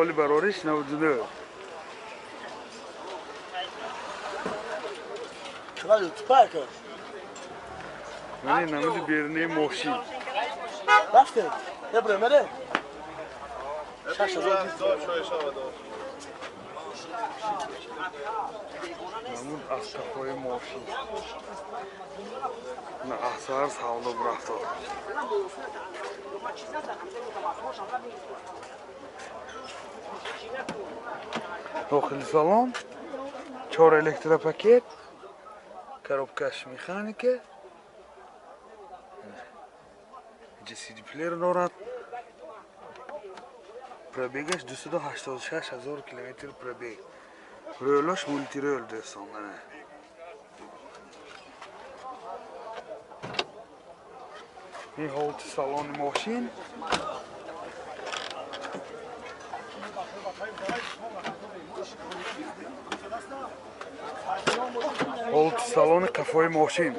Соли барориш 99. Мани намуди берунаи мошин. Намуд аз қафои мошин. На асар савдо бурафтод. Дохили салон 4 электропакет, коробкаш механика, CD плеер дорад. Пробегаш 286 000 километр пробег. Рӯлаш мултирӯл дӯстон. Ин ҳолати салони мошин. Ҳолати салони қафои мошин.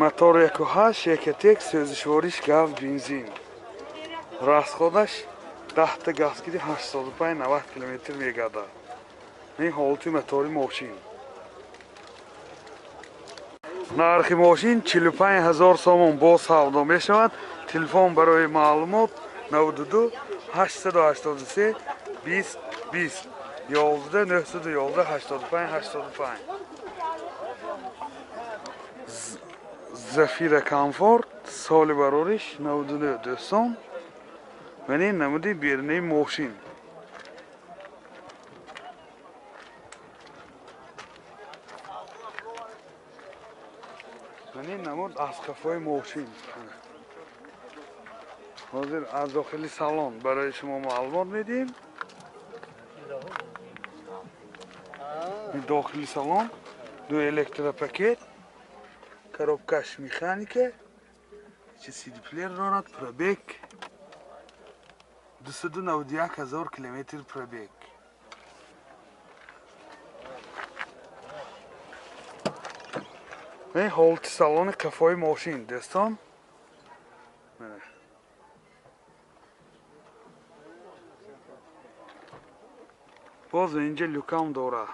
Мотор 1.8 Ecotec, сӯзишвориш газ, бензин. Расходаш 10 газгири 85-90 километр мегардад. Ин ҳолати мотори мошин. Нархи мошин 45 000 сомон бо савдо мешавад. Телефон барои маълумот 92 883 20 20 11 911 85 85. Зафира Комфорт, соли барориш 99 дӯстон. Мани намуди берунаи мошин. Мани намуд аз қафои мошин. Ҳозир аз дохили салон барои шумо маълумот медиҳем. Дохили салон ду электропакет, коробкаш механика, CD плеер дорад, пробег 291 000 километр пробег. Ин ҳолати салони қафои мошин дӯстон. Боз инҷа люкам дорад.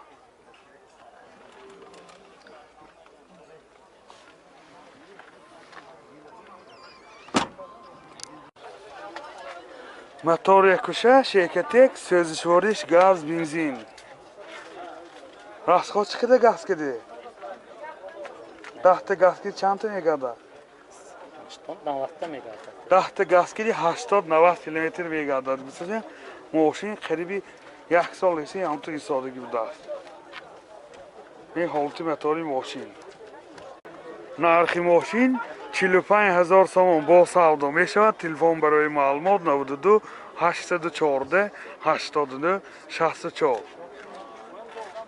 Мотор 1.6 Ecotec, сӯзишвориш газ, бензин. Расход чӣ қадар газ киди? 10 газ киди чанд мегардад? 80-90 мегардад. 10 газ киди 80-90 километр мегардад. Бисозем мошин қариби як сол еси ҳамту истодагӣ будааст. Ин ҳолати мотори мошин. Нархи мошин 45 000 сомон бо савдо мешавад. Телефон барои маълумот 92 814 89 64.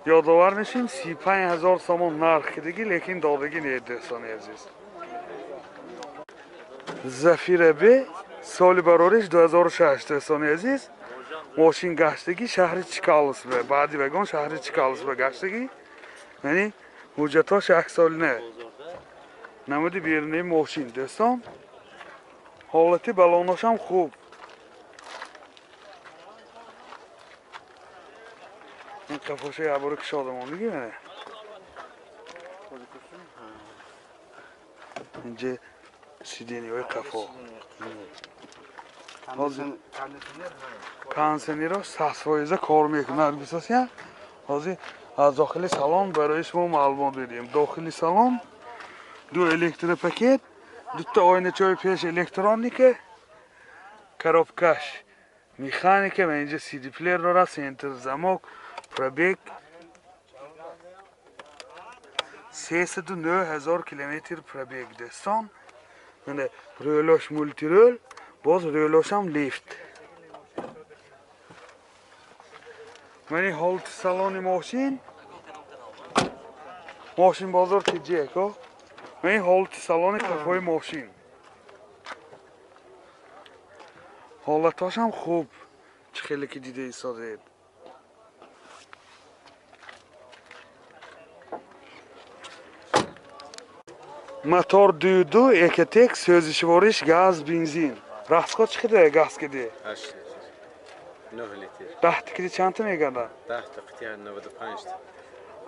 Ёдовар мешем 35 000 сомон нархи диги, лекин додагӣ не, дӯстони азиз. Зафира Б, соли барориш 2006, дӯстони азиз. Мошин гаштагӣ шаҳри Чкаловск, баъди вагон шаҳри Чкаловск гаштагӣ. Яъне ҳуҷҷатҳош як сол не. Намуди берунаи мошин дӯстон. Ҳолати балоношам хуб. Ин қафоша як бора кушодам ондиги мана. Инҷа сиденияҳои қафо. Кондиционерҳо 100% кор мекунад. Бисосия ҳозир аз дохили салон барои шумо маълумот медиҳем. Дохили салон ду электропакет, дута оиначаҳои пеш электроника, коробкаш механика ва инҷа CD плеер дорад, центр замок, пробег 309 000 километр пробег дӯстон. Рӯлош мултирӯл, боз рӯлошам лифт. Мани ҳолати салони мошин. Мошин бозор тиҷеко. Мани ҳолати салони қафои мошин. Ҳолатошам хуб, чӣ хеле ки дида истодед. Мотор 2.2 Ecotec, сӯзишвориш газ, бензин. Расход чӣ қадар газ киди? 8 литр. 9 литр. 10 киди чанд мегардад? 10 қитъа 95.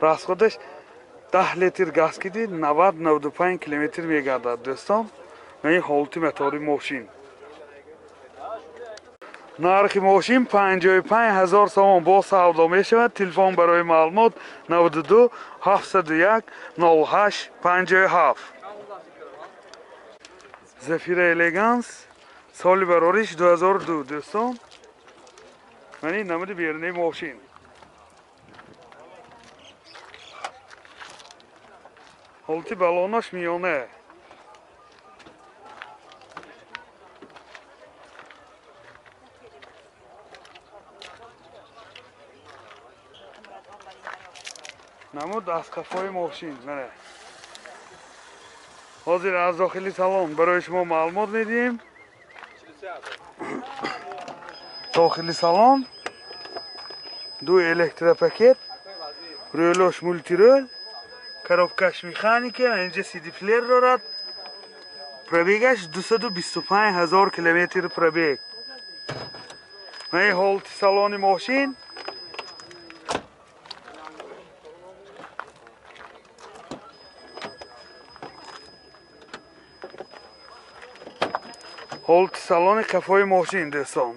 Расходаш 10 литр газ киди 90-95 километр мегардад, дӯстон. Ин ҳолати мотори мошин. Нархи мошин 55 ҳазор сомон бо савдо мешавад. Телефон барои маълумот 92 701 08 57. Зафира Элеганс соли барориш 2002, дӯстон. Ман ин намуди берунаи мошин. Ҳолати балонаш миёна. Намуд аз қафои мошин. Мана. Ҳозир аз дохили салон барои шумо маълумот медиҳем. Дохили салон ду электропакет, рӯлош мултирол, коробкаш механика, инҷа CD плеер дорад. Пробегаш 225 ҳазор километр пробег. Ман ҳолати салони мошин. Ҳолати салони қафои мошин, дӯстон.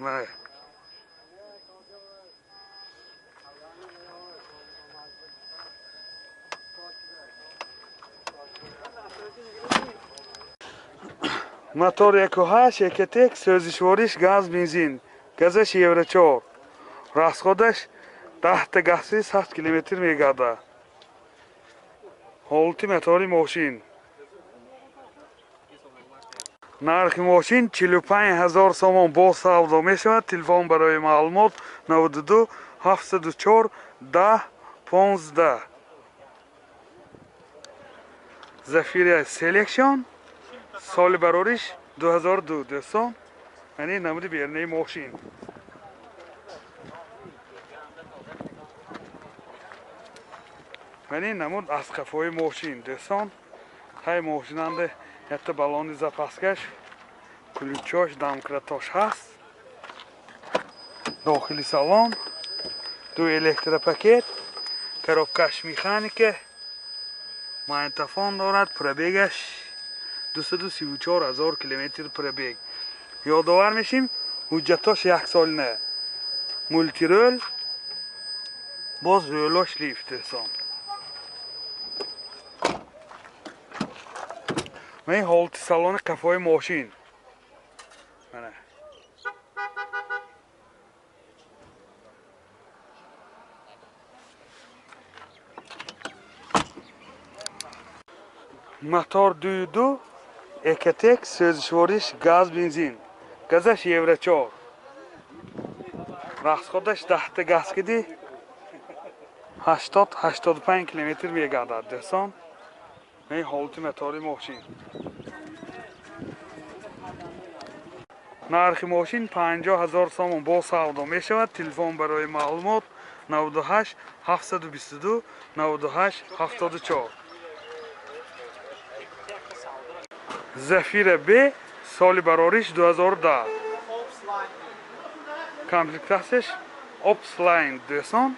Мотор 1.8 Ecotec, сӯзишвориш газ, бензин. Газаш Евро 4. Расходаш 10 та гази 100 километр мегардад. Ҳолати мотори мошин. Нархи мошин 45 ҳазор сомон бо савдо мешавад. Телефон барои маълумот 92 704 10 15. Зафира Selection соли барориш 2002, дӯстон. Ман ин намуди берунаи мошин. Ман ин намуд аз қафои мошин, дӯстон. Ҳай мошинанда якта балони запаскаш, ключош, домкратош ҳаст. Дохили салон ду электропакет, коробкаш механика, магнитофон дорад. Пробегаш 234 ҳазор километр пробег. Ёдовар мешим, ҳуҷҷатош яксолина. Мултирол, боз рӯлош лифт, дӯстон. Ман ҳолати салони қафои мошин. Мана. Мотор 2.2 Ecotec, сӯзишвориш газ, бензин. Газаш Евро 4. Расходаш 10 та газ киди 80-85 километр мегардад, дӯстон. Ин ҳолати мотори мошин. Нархи мошин 50 ҳазор сомон бо савдо мешавад. Телефон барои маълумот 98 722 98 74. Зафира Б соли барориш 2010. Комплектацияш Opsline, дӯстон.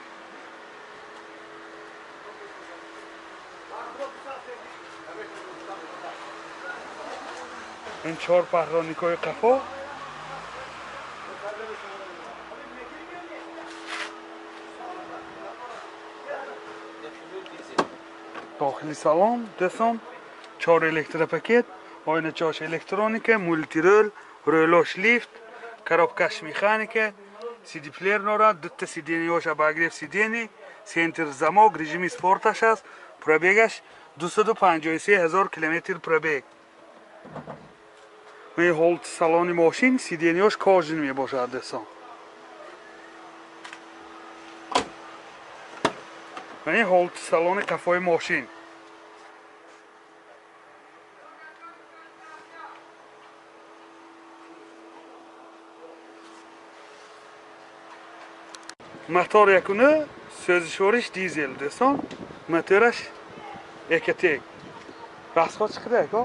Ин чор паҳроникҳои қафо. Дохили салон, дӯстон, чор электропакет, оиначаош электроника, мултирол, рӯлош лифт, коробкаш механика, CD плеер дорад, дута сиденьеош обогрев сидений, центр замок, режими спорташ аст. Пробегаш 253 ҳазор километр пробег. Ин ҳолати салони мошин, сиденьеош кожин мебошад, дӯстон. Ин ҳолати салони қафои мошин. Мотор 1.9 сӯзишвориш дизел, дӯстон. Мотораш Ecotec. Расход чӣ қадар ко?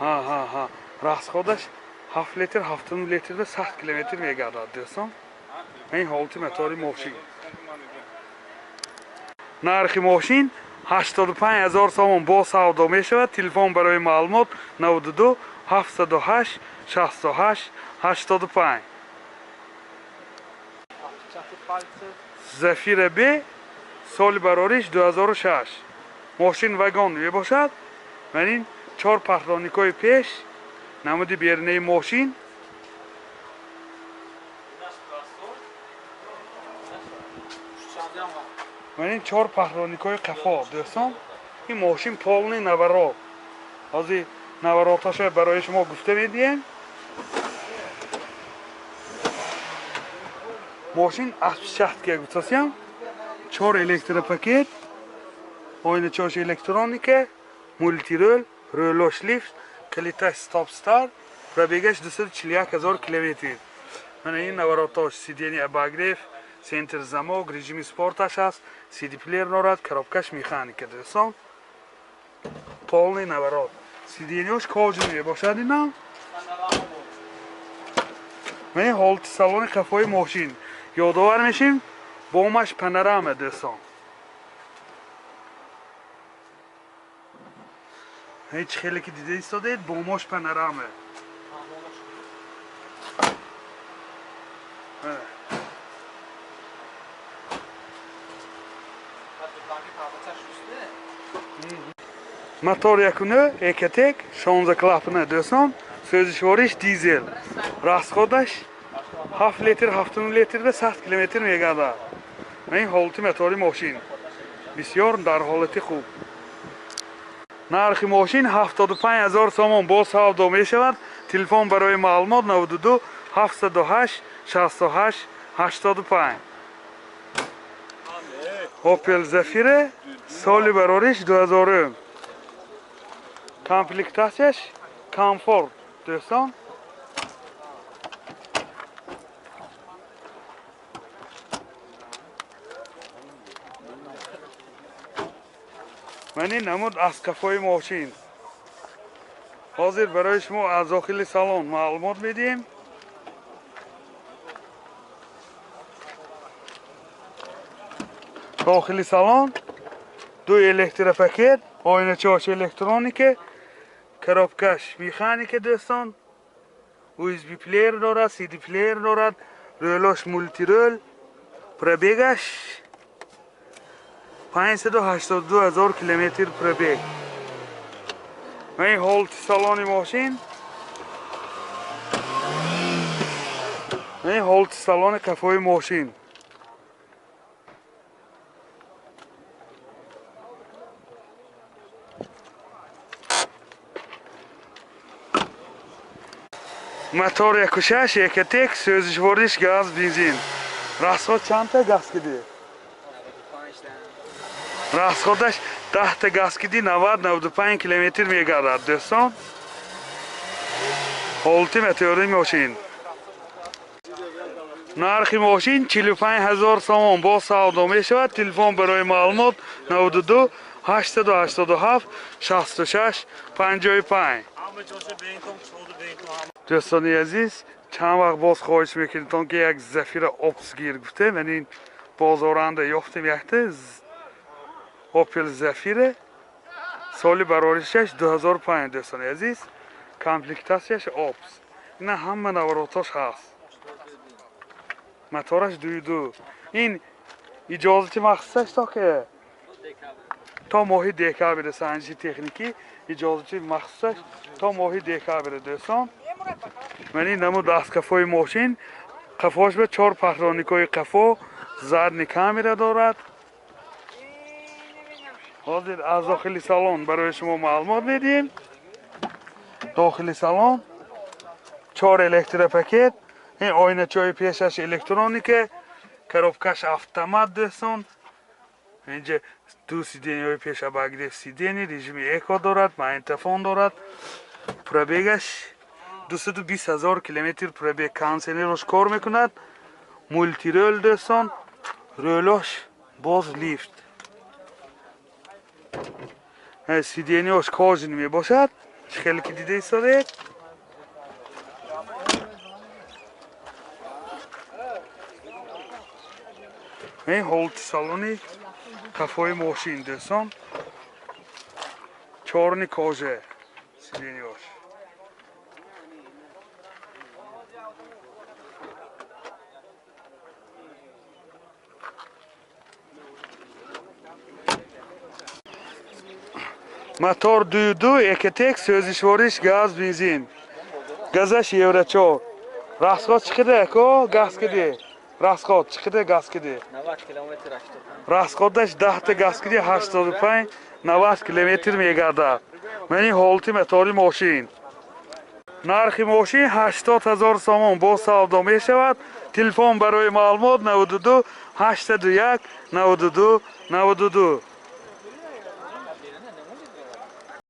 Ҳа, ҳа, ҳа. Расходаш 7 литр, 7 литрда 100 километр мегардад, дӯстон. Ин ҳолати мотори мошин. Нархи мошин 85 ҳазор сомон бо савдо мешавад. Телефон барои маълумот 92 708 68 85. Зафира Б соли барориш 2006. Мошин вагон мебошад. Ман ин 4 патроникҳои пеш, намуди берунаи мошин. Ман ин 4 патроникҳои қафо, дӯстон. Ин мошин полный наворот. Ҳозир навороташро барои шумо гуфта медиҳем. Мошин аспчатка гуфтасям. 4 электропакет, оиначош электроника, мултирол, рӯлош лифт, калиташ стоп-старт, пробегаш 241 ҳазор километр. Мана ин наворотош, сиденье обогрев, центр замок, режими спорташ аст, CD плеер дорад, коробкаш механика, дӯстон. Полный наворот. Сиденьеш кожаный мебошад инам. Ман ин ҳолати салони қафои мошин. Ёдовар мешим, бомаш панорама, дӯстон. Ҳеҷ хеле ки дида истодаед, бомош панорама. Мотор якуна, Экотек, 16 клапана, дӯстон. Сӯзишвориш дизел. Расходаш 7 литр, 7 литрда 100 километр мегардад. Ин ҳолати мотори мошин. Бисёр дар ҳолати хуб. Нархи мошин 75 ҳазор сомон бо савдо мешавад. Телефон барои маълумот 92 708 68 85. Opel Zafira соли барориш 2000. Комплектатсияш комфорт, дӯстон. Ман ин намуд аз қафои мошин. Ҳозир барои шумо аз дохили салон маълумот медиҳем. Дохили салон ду электропакет, оиначош электроника, коробкаш механика, дӯстон. USB плеер дорад, CD плеер дорад, рӯлош мултирол, пробегаш 582 ҳазор километр пробег. Ин ҳолати салони мошин. Ин ҳолати салони қафои мошин. Мотор 1.6 Экотек, сӯзишвориш газ, бензин. Расход чандта газ киди? Расходаш 10 та газ киди 90-95 километр мегардад, дӯстон. Ҳолати мотори мошин. Нархи мошин 45 ҳазор сомон бо савдо мешавад. Телефон барои маълумот 92 887 66 55. Дӯстони азиз, чанд вақт боз хоҳиш мекунедтон ки як Зафира Опс гир гуфтем. Ман ин бозоранда ёфтем якта Opel Zafira соли бароришаш 2005, дӯстони азиз. Комплектатсияш Опс. Ина ҳама наворотош ҳаст. Мотораш 2.2. Ин иҷозати махсусаш то ки то моҳи декабр санҷиши техникӣ иҷозати махсусаш то моҳи декабр, дӯстон. Ман ин намуд аз қафои мошин. Қафош ба 4 патроникҳои қафо, задний камера дорад. Ҳозир аз дохили салон барои шумо маълумот медиҳем. Дохили салон 4 электропакет, ин оиначои пешаш электроника, коробкаш автомат, дӯстон. Инҷа ду сиденьеҳои пеш обогрев сиденье, режими эко дорад, магнитофон дорад. Пробегаш 220 ҳазор километр пробег. Кондиционерош кор мекунад. Мултирол, дӯстон. Рӯлош Боз лифт. Сиденье ш кожаный мебошад, хеле ки дида истодед. Ин ҳолати салони қафои мошин, дӯстон, чёрный кожа сиденье ш. Мотор 2.2 Ecotec, сӯзишвориш газ, бензин. Газаш евро 4. Расход чӣ қадар, ако? Газ киди. Расход чӣ қадар газ киди? 90 километр 85. Расход аш 10 та газ киди 85 90 километр мегардад. Ман ин ҳолати мотори мошин. Нархи мошин 80 ҳазор сомон, боз савдо мешавад. Телефон барои маълумот 92 801 92 92.